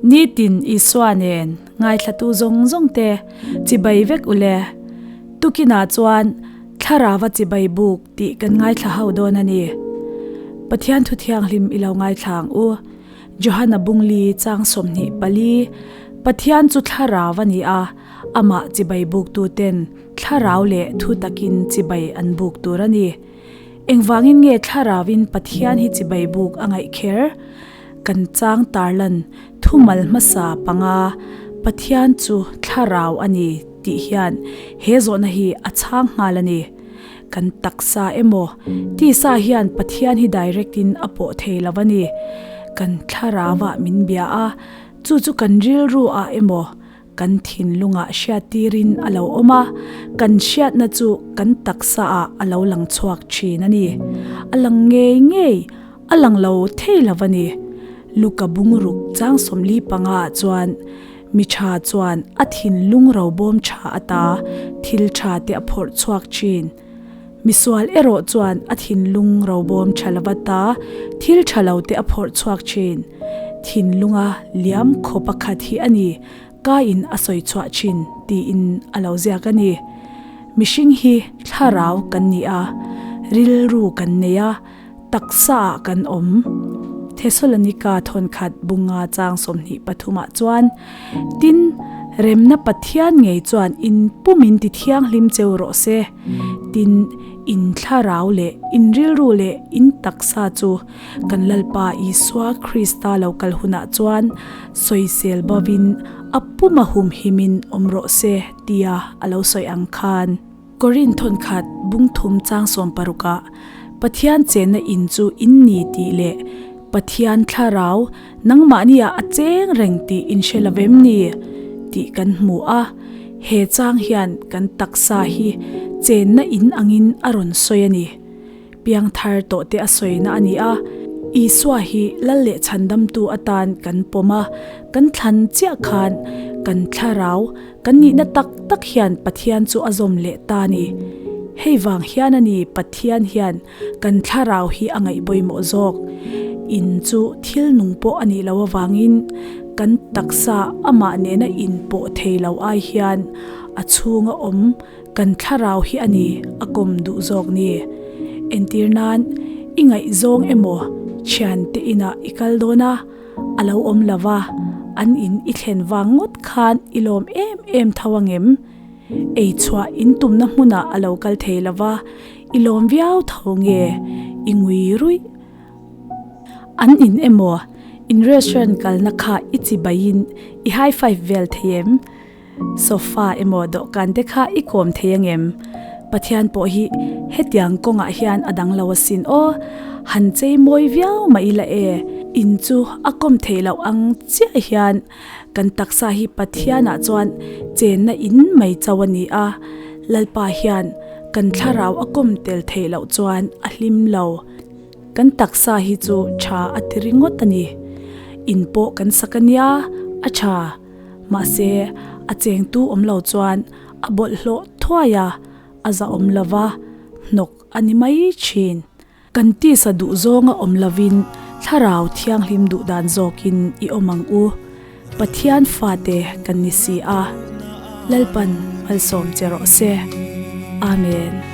Nitin Isua nen ngaithlatu zawng zawng te chibai vek u le. Tukinah chuan Thlarauva chibai buk tih kan ngaithla ho dawn a ni. Pathian thu thianghlim i lo ngaithla ang u. Johana Bungli chang 24, Pathian chu Thlarau a ni a, amah chibai buktu ten Thlarau leh thu takin chibai an buk tur a ni. Engvangin nge Thlarauin Pathian hi chibai buk a ngaih kher? Kan chang tarlan thumal hmasa panga Pathian chu Thlarau a ni tih hian he zawhna hi a chhang nghal a ni. Kan taksa emaw tisa hian Pathian hi direct in a pawh thei lo a ni. Kan Thlarauah min bia a, chu chu kan rilru ah emaw Kan thinlungah hriattirin a lo awm a, kan hriatna chu kan taksaah a lo lang chhuak thin a ni. A lang ngei ngei, a lang lo thei lo a ni. Luka bungruk chang 45 ah chuan mi tha chuan a thinlung robawm tha ata thil tha te a phawrh chhuak thin. Misual erawh chuan a thinlung robawm tha lova ta thil tha lo te a phawrh chhuak thin. Thinlunga liam khaw pakhat hi a ni, ka in a sawi chhuah thin tiin a lo ziak a ni. Mihring hi thlarau kan ni a, rilru kan nei a, taksa ah kan awm. Thesalonika thawnkhat bunga chang 23 ah chuan, Tin, remna Pathian ngei chuan in pumin ti thianghlim cheu rawh se. Tin, in thlarau leh in rilru leh in taksa chu Kan Lalpa Isua Krista lo kal hunah chuan sawisel bovin a puma humhimin awm rawh se tia a lo sawi ang khan. Korin thawnkhat bungthum chang sawmparukah Pathian chenna in chu in ni tih leh Pathian thlarau nangmahniah a cheng reng tih in hre lo vem ni tih kan hmu a, he chang hian kan taksa hi chenna in angin a rawn sawi a ni. Piangthar tawh te a sawina a ni a, Isua hi lal leh chhandamtu atan kan pawm a, kan thlan chiah khan kan thlarau, kan nihna tak tak hian Pathian chu a zawm leh ta a ni. Hei vang hian a ni Pathian hian kan thlarau hi a ngaih pawimawh zawk. In chu thil nung pawh a nih loh avangin kan taksa amah nena inpawh thei lo ai hian a chhunga awm Kan thlarau hi a ni a kawm duh zawk ni. Entir nan, i ngaihzawng emaw thiante inah i kal dawn a, a lo awm lo va, an in i thlen vang ngawt khan i lawm em em tho angem? Ei chhuah in tumna hmunah a lo kal thei lo va, i lawm viau tho nge i ngui ruih? An in emaw in restaurant kalna kha i chibaiin i high five vel thei em? Sofa emaw dawhkan te kha i kawm thei angem? Pathian pawh hi hetiang kawngah hian a dang lo asin aw, han chei mawi viau mah ila e, in chu a kawm theih loh ang chiah hian kan taksa hi Pathianah chuan chenna in mai chauh a ni a, Lalpa hian kan thlarau a kawm tel theih loh chuan a hlim lo. Kan taksa hi chu tha a ti ringawt a ni. In pawh kan sak a nia, a tha. Mahse, a chengtu awm lo chuan a bawlhhlawh thuai a, a zahawm lo va, hnawk a ni mai thin. Kan tisa duh zawnga awm lovin Thlarau Thianghlim duh dan zawkin i awm ang u. Pathian fate kan ni si a, Lalpan malsawm che rawh se. Amen.